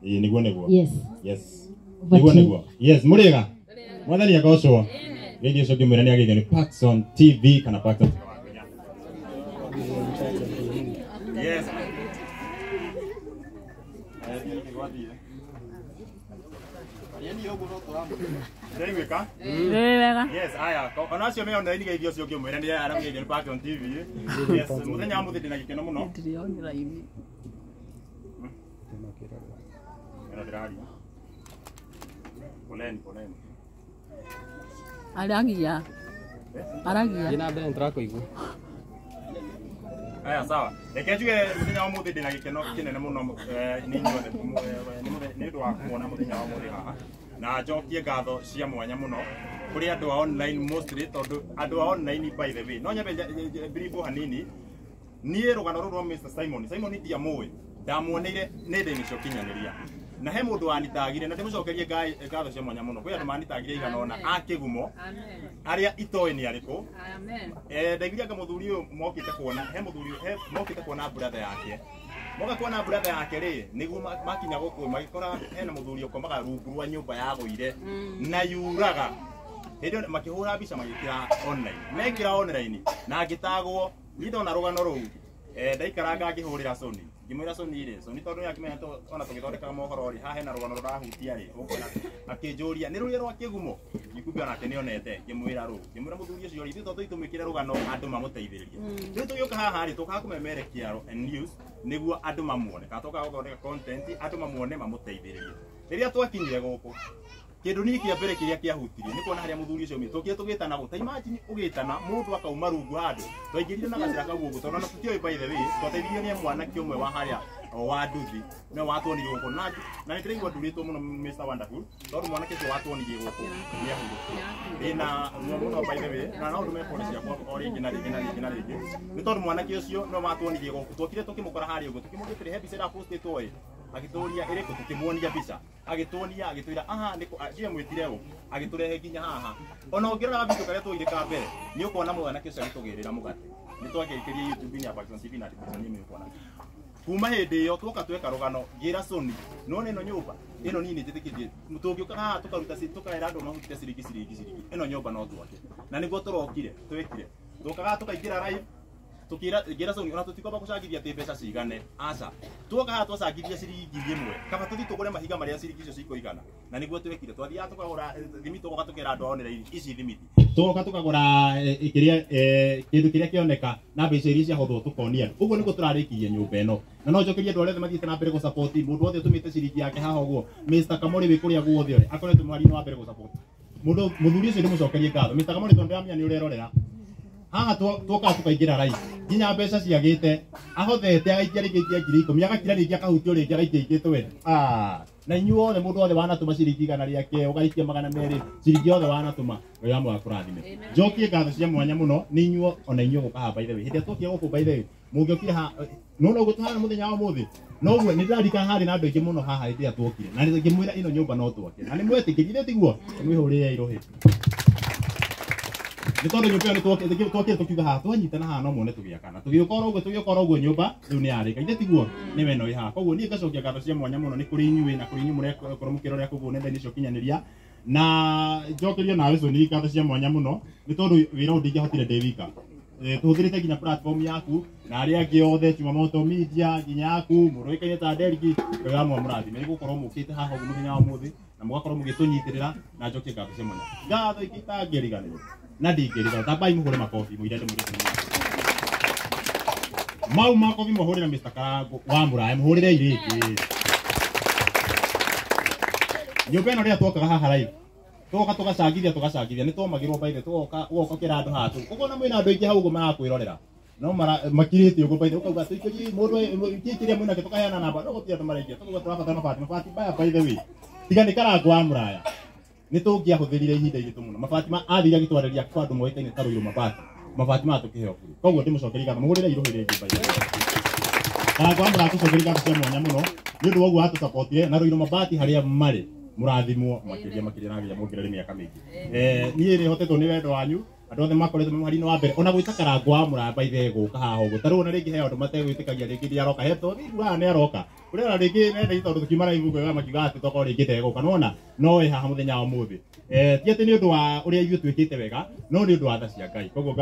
Ĩĩ, nĩguo nĩguo. Yes. Yes. Over Nĩguo to you. nĩguo. Yes, mũrĩega. Mwathani agocwo. Rĩngĩ ũcio ngĩmwĩra nĩ ageithio nĩ Paxson TV kana Paxson. Yes. Ndĩraiguĩka? Wega. Yes, aya. Ona acio me online geithio ũcio ngĩmwĩra nĩ aramũgeithio nĩ Paxson TV. Yes, mũthenya wa mũthĩ ndĩna gĩkeno mũno. Ĩno ndĩraria. Poleni, poleni. Aragia. Aragia. Thiĩ na mbere nĩtũrakũigua. Aya, sawa. Reke njuge mũthenya wa ũmũthĩ ndĩna gĩkeno kĩnene mũno nĩ inyuothe nĩ ũndũ wa kũmwona mũthenya wa ũmũthĩ haha. Na njokie ngatho cia mwanya mũno kũrĩ andũ a online mostly, tondũ andũ a online, by the way, no nyambe brief hanini. Niĩ rũgano rũrũ rwa Mr. Simon, Simon ndiamũĩ, ndamuoneire nenda-inĩ cia ũkinyanĩria. Na he mũndũ wanitagire na ndĩmũcokerie ngatho cia mwanya mũno. Kwĩ andũ manitagire igana ũna a kĩgumo arĩa itoĩ nĩ arĩkũ. Ndaiguire anga mũthuri ũyũ mokĩte kuona, he mũthuri he mokĩte kuona brother yake. Moka kuona brother yake rĩ, nĩguo makinya gũkũ magĩkora hena mũthuri ũkomaga rungu rwa nyũmba yagũire na yuraga. Hĩndĩ ĩyo makĩhũra mbica magĩkĩra online. Mekĩra online na ngĩtagwo, niĩ ndona rũgano rũu. Ndaikaranga ngĩhũrĩra Sony. Ngĩmwĩra Sony rĩ, Sony tondũ nĩakĩmenya ona tũgĩthondekaga mohoro rĩ, haha hena rũgano rũrahutia rĩ, ũkona akĩnjũria nĩ rũrĩa rwa kĩgumo. Ngĩkumbe onake nĩonete, ngĩmwĩra rũu. Ngĩmwĩra mũthuri ũcio rĩ, ithuĩ to tũthiĩ tũmwĩkĩre rũgano andũ mamũteithĩrĩrie. Rĩu tũgĩũka haha rĩ, tũkaga kũmemerekia and news nĩguo andũ mamuone. Kana tũkaga gũthondeka content andũ mamuone mamũteithĩrĩrie. Rĩrĩa twakinyire gũkũ, kĩndũ niĩ kĩa mbere kĩrĩa kĩahutirie nĩ kuona harĩa mũthuri ũcio aumire. Tũkire tũgĩtana gũ ta imagine ũgĩtana mũndũ akauma rungu handũ twaingĩrire na gacĩra kau ũguo, tondũ ona tũtiũĩ, by the way, twateithirio nĩ mwanake ũmwe wa harĩa o wa nduthi nĩwe watuonirie gũkũ na nĩ ndĩraigua ndurĩtwo mũno, Mr. Wonderful, tondũ mwanake ũcio watuonirie gũkũ nĩ ahurũkire. Ndĩna ruo mũno, by the way, na no ndũme pole ciakwa o rĩngĩ na rĩngĩ na rĩngĩ na rĩngĩ, nĩ tondũ mwanake ũcio nĩwe watuonirie gũkũ. Twokire tũkĩmũkora harĩa ũguo, tũkĩmũria atĩrĩ, he mbica ĩrapostĩtwo ĩ, agĩtũria ĩrĩkũ, tũkĩmuonia mbica, agĩtuonia, agĩtwĩra aha nĩ ndiye mwĩtire ũ, agĩtũrehe nginya haha. Ona ũngĩrora video karĩa twoire ka mbere nĩ ũkuona mwanake ũcio agĩtũgĩrĩra mũgate. Nĩ twagĩkĩrie YouTube-inĩ ya Paxson TV na Paxson nĩ ũkuona. Kuma hĩndĩ ĩyo twoka tweka rũgano, ngĩra Sony, nĩwona ĩno nyũmba ĩno, niĩ nĩ njĩtĩkĩtie tũngĩũka haha tũkaruta tũkaĩra andũ mahutite ciringi ciringi ciringi, ĩno nyũmba no twake. Na nĩguo tũrokire twekire, tũkaga tũkaingĩra live, tukira ngira Sony ona tutikwamba gucangithia ati mbeca cigane, aca, tuoka haha twacangithia ciringi 1000, kaba tuthi tugure mahiga maria ciringi icio cikũigana. Na nĩguo twekire, twathiaga tukagũra thimiti, tugoka tukera andũ a online ici thimiti, tugoka tukagũra kĩrĩa kĩndũ kĩrĩa kĩoneka na mbeca iria ciahothwo tũkonia andũ. Ũguo nĩguo tũrarĩkirie nyũmba ĩno. Na no njokerie andũ arĩa othe mathiĩte na mbere gũsupport, mũndũ wothe ũtũmĩte ciringi yake haha ũguo, Mr. Kamori wĩ kũrĩa guothe ũrĩ, akoretwo mũhari-inĩ wa mbere gũsupport mũndũ mũthuri ũcio. Ndĩmũcokerie ngatho, Mr. Kamori, tondũ ndĩramenya nĩ ũrerorera haha. Twokaga tukaingĩra live nginya mbeca ciagĩte, ahothete agaikia rĩngĩ aikia 10,000, agakira rĩngĩ akahutio rĩngĩ agaikia ingĩ 20. Ah, na inyuĩ othe, mũndũ wothe wanatũma ciringi 100 rĩake, ũgaikia 200, ciringi yothe wanatũma, Ngai wa mwaka kũrathime. Njokie ngatho cia mwanya mũno nĩ inyuĩ, ona inyuĩ gũka haha. By the way, hĩndĩ ĩrĩa twokire gũkũ, by the way, mũngĩokire ha no no tũhana mũthenya wa ũmũthĩ noguo nĩ ndĩraririkana harĩ na andũ aingĩ mũno haha hĩndĩ ĩrĩa twokire na ngĩmwĩra ĩno nyũmba no twake, na nĩ mwetĩkĩrire, tiguo? Mwĩhũrĩre irũhĩ nĩ tondũ nyũmba ĩyo nĩ twokire tũkiuga haha twanyitana haha no muone tũgĩakana, tũgĩũka oro ũguo, tũgĩũka oro ũguo, nyũmba rĩu nĩ yarĩka, ithe tiguo? Nĩ we no ĩ haha. Koguo niĩ ngacokia ngatho cia mwanya mũno nĩ kũrĩ inyuĩ na kũrĩ inyuĩ mũrekorwo mũkĩrorera kũguo nenda-inĩ cia ũkinyanĩria. Na njokerio nawe Sony ngatho cia mwanya mũno, nĩ tondũ wĩra ũyũ ndingĩahotire ndĩ wika. Tũhũthĩrĩte nginya platform yaku na arĩa angĩ othe, Chumamoto Media, nginya yaku mũndũ ũĩkaine ta Deriki. Ngai wa mũrathime nĩ gũkorwo mũkĩte haha ũguo mũthenya wa ũmũthĩ na mũgakorwo mũgĩtũnyitĩrĩra. Na njokie ngatho cia mwanya, ngatho ingĩ itangĩriganĩrwo na ndingĩriganĩrwo. Tambai mũhũre makobi mũire ndĩmwĩre mau makobi, mũhũrĩre Mr. Karango wa Mũraya, mũhũrĩre rĩngĩ. Nyũmba ĩno, rĩrĩa twokaga haha live, twoka tũgacangithia tũgacangithia, nĩ twomagĩrwo by the twoka ũgoka ũkĩra andũ haha ũkona mwĩna andũ aingĩ hau ũguo marakwĩrorera no mara makirĩte ũguo, by the ũkauga tũikĩrie mũndũ kĩ kĩrĩa mwĩnakĩo, tũkaheana namba no gũtirĩ andũ maraingĩra, tũkauga tũrabatara mabati, mabati maya, by the way, tiga nĩ Karango wa Mũraya nĩ tũngĩahũthĩrire ihinda iritũ mũno. Mabati ma athire agĩtwarĩria kwa andũ moĩkaine ta Rũirũ, mabati, mabati maya tũkĩheo bure. Koguo ndĩmũcokerie ngatho, mũhũrĩre irũhĩ rĩngĩ, by the way. Karango wa Mũraya, tũcokerie ngatho cia mwanya mũno nĩ ũndũ wa ũguo atũsupportire na Rũirũ mabati harĩa marĩ. Mũrathimwo makĩria makĩria na nginya muongerere mĩaka mĩingĩ. Niĩ nĩ hotetwo nĩ wendo wanyu. Andũ othe makoretwo me mũhari-inĩ wa mbere ona gwĩta Karangũ wa Mũramba ithe gũka haha ũguo. Ta rĩu ona rĩngĩ he andũ mategwĩtĩkagia rĩngĩ nĩ aroka he tondũ haha nĩ aroka. Kũrĩ ona rĩngĩ nenda tondũ tũkiuma live ũguo makiuga atĩ tokorwo rĩngĩ ndegũka. Nĩwona no ĩ haha mũthenya wa ũmũthĩ. Ti atĩ nĩ ũndũ wa ũrĩa ithuĩ twĩkĩte wega no nĩ ũndũ wa tha cia Ngai. Koguo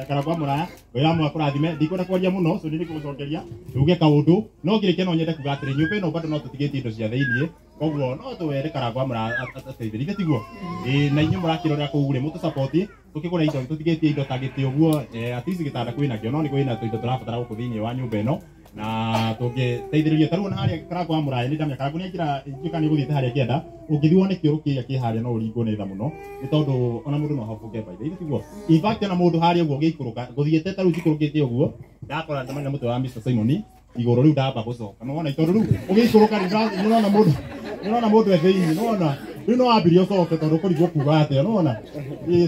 Karangũ wa Mũraya Ngai wa akũrathime. Ndikwenda kwaria mũno so nĩ ngũgũcokeria uge kaũndũ no ngĩrĩkia no nyende kuga atĩrĩ nyũmba ĩno bado no tũtigĩtie indo cia thĩiniĩ. Koguo no twere Karangũ wa Mũraya ateithĩrĩrie ithe tiguo. Ĩĩ na inyuĩ mũrakĩrorera kũu rĩ mũtũ support tukĩgũra indo tũtigĩtie indo ta gĩtĩ ũguo at least gĩtanda kwĩna kĩo no nĩ kwĩna tũindo tũrabatara gũkũ thĩiniĩ wa nyũmba ĩno na tũngĩteithĩrĩrio ta rĩu ona harĩa Karangũ wa Mũraya nĩ ndamenya Karangũ nĩ aingĩra ndiũĩ kana nĩ ũgũthiĩte harĩa kĩanda ũngĩthiĩ wone kĩoro kĩrĩa kĩ harĩa no ũringwo nĩ tha mũno nĩ tondũ ona mũndũ no habũke by the way tiguo. In fact ona mũndũ harĩa ũguo ũgĩikũrũka ngũthiĩte ta rĩu njikũrũkĩte ũguo ndakora ndamenya mũtwe wa Mr Simon igũrũ rĩu ndamba gũcoka nĩwona tondũ rĩu ũgĩikũrũka nĩũrona mũndũ nĩũrona mũndũ e thĩiniĩ nĩwona rĩu no wambirie ũcoke tondũ ũkũrigwo kuga atĩa nĩwona.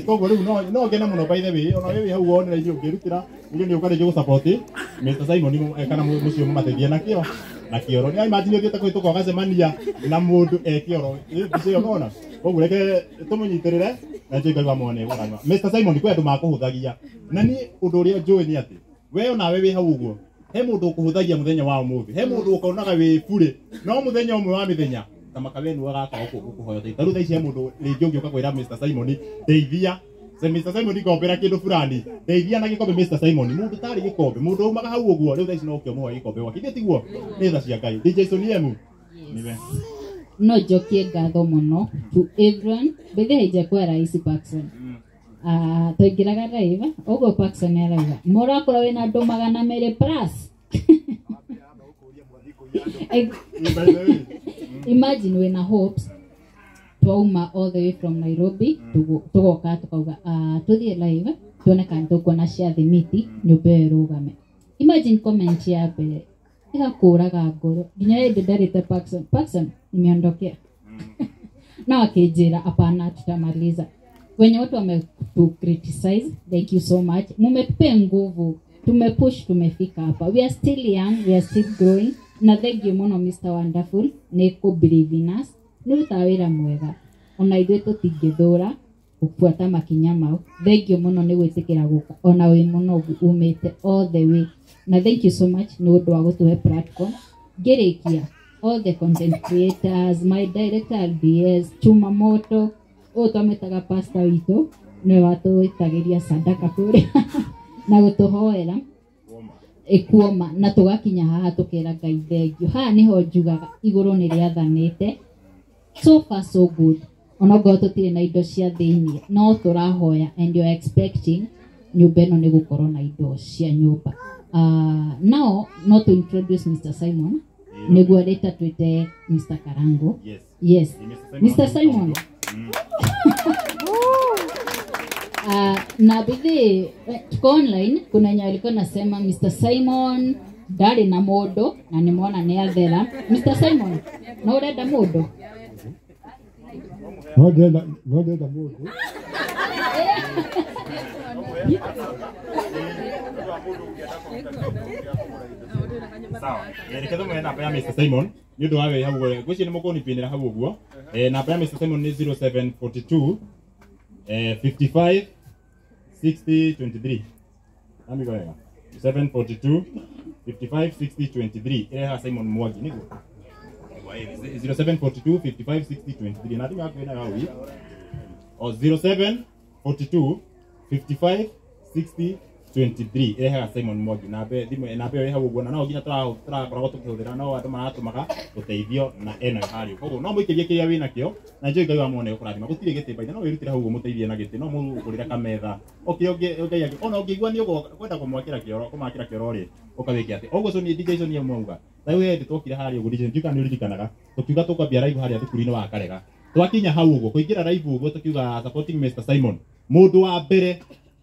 Koguo rĩu no ngene mũno by the way ona wewe hau wonera inyuĩ ũngĩrutĩra uge nĩ ũka rĩngĩ gũsupport Mr Simon kana mũcio mũmateithie na kĩo na kĩoro. Nĩ imagine ũthiĩte kũhĩtũka ũgacemania na mũndũ e kĩoro mbica ĩyo nĩwona. Koguo reke tũmũnyitĩrĩre na njũĩ Ngai wa mwene gũkanyua. Mr Simon kwĩ andũ makũhũthagia na niĩ ũndũ ũrĩa njũĩ nĩ atĩ we onawe wĩ hau ũguo he mũndũ ũkũhũthagia mũthenya wa ũmũthĩ he mũndũ ũkonaga wĩ burĩ no mũthenya ũmwe wa mĩthenya ta makawenu agaka gũkũhoya ũteithio. Ta rĩu thaa ici he mũndũ rĩngĩ ũngĩũka kwĩra Mr Simon ndeithia Mr Simon ngombera kĩndũ fulani ndeithia na gĩkombe Mr Simon mũndũ tarĩ gĩkombe mũndũ umaga hau ũguo rĩu thaa ici no ũke ũmũhoe gĩkombe gwake ithe tiguo nĩ tha cia Ngai. DJ Sonny M niwe no njokie ngatho mũno to everyone bethe haijakuwa rahisi Paxson. Twaingĩraga live ũguo Paxson arauga mũrakora wĩna andũ 200 plus. Imagine wĩna hopes twauma all the way from Nairobi tugoka tukauga tuthiĩ live tuone kana tũkuona cia thimiti nyũmba ĩyo ĩrũgame. Imagine comment ya mbere ĩgakũraga ngoro nginya hĩndĩ ndarĩte Paxson Paxson nimeondokea na akĩnjĩra hapana tutamaliza. Wenye watu wametu criticize, thank you so much, mumetupea nguvu, tumepush, tumefika hapa. We are still young, we are still growing. Na thank you mũno Mr Wonderful nĩ kũ believe in us, nĩ ũrutaga wĩra mwega ona ithuĩ tũtingĩthũra gũbuata makinya mau. Thank you mũno nĩ gwĩtĩkĩra gũka ona wĩ mũno umĩte all the way, na thank you so much nĩ ũndũ wa gũtũhe platform. Ngĩrĩkia all the content creators, my director RBS Chuma Moto ũyũ twamwĩtaga pastor witũ nĩwe watũĩtagĩria sadaka kũrĩa na gũtũhoera ĩkuoma na tũgakinya haha tũkera Ngai thengio. Haha nĩho njugaga igũrũ nĩ rĩathanĩte, so far so good. Onokorwo tũtirĩ na indo cia thĩiniĩ no tũrahoya and you are expecting nyũmba ĩno nĩ gũkorwo na indo cia nyũmba. Now no to introduce Mr Simon nĩguo later twĩte Mr Karango. Yes. Yes. Mr Mr Simon. Na bithi tuko online kuna wenye walikuwa nasema Mr Simon ndarĩ na mũndũ na nĩmona nĩ athera. Mr Simon no ũrenda mũndũ? No ndĩrenda mũndũ. Sawa. Reke tũmũhe namba ya Mr Simon nĩ ũndũ wa wĩ hau ũguo. Ngwĩciria nĩ mũkũnipinĩra hau ũguo. Namba ya Mr Simon nĩ 0742 55 60 23. Nami wega. 742 55 60 23. Ĩrehaga Simon Mwangi nĩguo. 0742 55 60 23. Na thimũ yaku ĩnayo hau ĩ? O 0742 55 60 23. Ĩrehaga Simon Mwangi. Namba thimũ namba ĩyo ĩ hau ũguo na no nginya tũrakoragwo tũkĩhũthĩra no andũ maratũmaga ũteithio na ĩno harĩa. Koguo no mũikĩrie kĩrĩa wĩnakĩo na njũĩ Ngai wa mwene gũkũrathima. Gũtirĩ gĩtĩ baitha no wĩrutĩre hau ũguo mũteithie na gĩtĩ no mũgũrĩre kametha. Okay, ũngĩ ona ũngĩigua nĩ ũkwenda kũmwakĩra kĩoro kũmakĩra kĩoro rĩ ũkawĩke atĩ. Ũguo Soni DJ Soni mwauga. Rĩu hĩndĩ twokire harĩa ũguo DJ ndiũĩ kana nĩ ũririkanaga tũkiuga tũkwambia live harĩa thukuru-inĩ wa Karega. Twakinya hau ũguo kũingĩra live ũguo tũkiuga supporting Mr Simon. Mũndũ wa mbere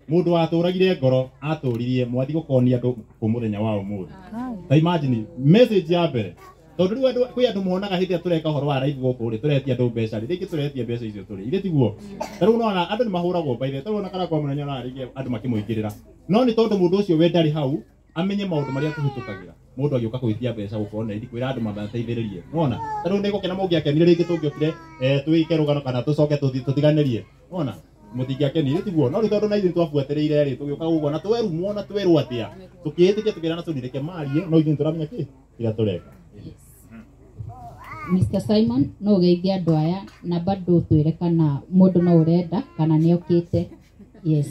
mũndũ watũragire ngoro atũririe mwathi gũkonia andũ kũ mũthenya wa ũmũthĩ. Ta imagine message ya mbere tondũ rĩu andũ kwĩ andũ monaga hĩndĩ ĩrĩa tũreka ũhoro wa live gũkũ rĩ tũretia andũ mbeca rĩ rĩngĩ tũretia mbeca icio tũrĩ ithe tiguo. Ta rĩu nona andũ nĩ mahũragwo by the way, ta rĩu ona kana kwa mũnene ona rĩngĩ andũ makĩmũingĩrĩra no nĩ tondũ mũndũ ũcio we ndarĩ hau amenye maũndũ marĩa tũhĩtũkagĩra mũndũ agĩũka gwĩtia mbeca gũkorwo na kwĩra andũ mamateithĩrĩrie nona ta rĩu nĩgũkena mũngĩakenire rĩngĩ tũngĩokire twĩke rũgano kana tũcoke tũtiganĩrie nona. Mũtingĩakenire tiguo no rĩu tondũ na ithuĩ twabuatĩrĩire rĩ tũgĩũka gũkũ na twerumwo na twerwo atĩa tũkĩĩtĩkia tũkĩra na reke marie no ithuĩ nĩtũramenya kĩ kĩrĩa tũreka. Mr. Simon no ũgeithie andũ aya na bado twĩre kana mũndũ no ũrenda kana nĩ okĩte. Yes.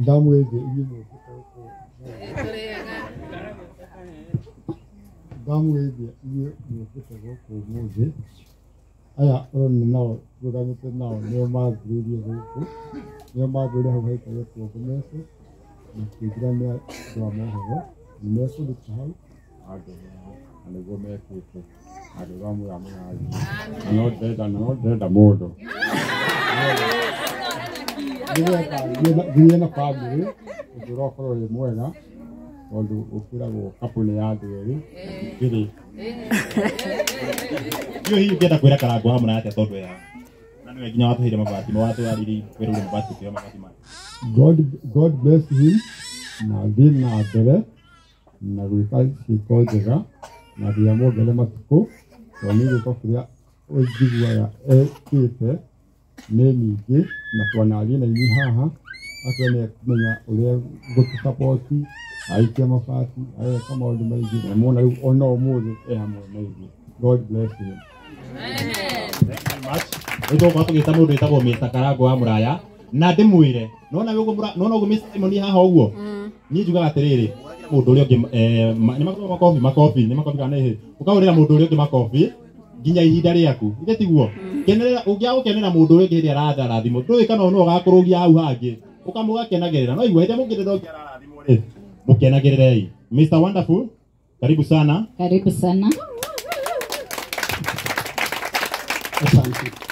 Ndamwĩthia inyuĩ mũkĩte gũkũ ndamwĩthia inyuĩ mũkĩte gũkũ ũmũthĩ aya ũrona nao tũrũgamĩte nao nĩo mambĩrĩirie gũkũ nĩo mambĩrĩirie hau haikarĩtwo Ngomeci na kĩngira nĩ andũ a mohoro nĩ mekũruta hau angereire na nĩguo mekĩte andũ ramwĩra mũrathime na no ndĩrenda mũndũ nĩgetha nginya na bamĩrĩ ũndũ ũrakorwo wĩ mwega tondũ ũkĩragwo kapu nĩ ya andũ erĩ ndĩrĩ. Ndiũĩ hihi ũngĩenda kwĩra Karangũ wa Mũraya atĩa tondũ ya na nĩwe nginya watũheire mabati watwarire kwĩrũire mabati tũkĩoya mabati maya. God bless him na athiĩ na mbere na gwĩka ciĩko njega na nginya muongere matukũ tondũ nĩ gĩko kĩrĩa ũnjiguaga ekĩte nĩ nyingĩ na twanaria na inyuĩ haha atĩ nĩ ekũmenya ũrĩa gũtũsapoti aikia mabati ageka maũndũ maingĩ na muona rĩu ona ũmũthĩ e hamwe na ithuĩ. God bless him. Thank you very much. Rĩu tũgũkorwo tũgĩta mũndũ wĩtagwo Mr. Karangũ wa Mũraya na ndĩmwĩre nona nona ũguo Mr. Simon haha ũguo niĩ njugaga atĩrĩrĩ mũndũ ũrĩa ũngĩ nĩ makobi makobi nĩ makobi kana nĩ ũkahũrĩra mũndũ ũrĩa ũngĩ makobi nginya ihinda rĩaku ithe tiguo kenerera ũngĩaga gũkenera mũndũ ũrĩa ũngĩ hĩndĩ arathimwo ndũĩ kana no ũgakũrũgia hau hangĩ ũkamũgakenagĩrĩra no igua hĩndĩ mũngĩrĩra ũngĩ ararathimwo rĩ mũkenagĩrĩrei. Mr. Wonderful, karibu sana. Karibu sana. Asante.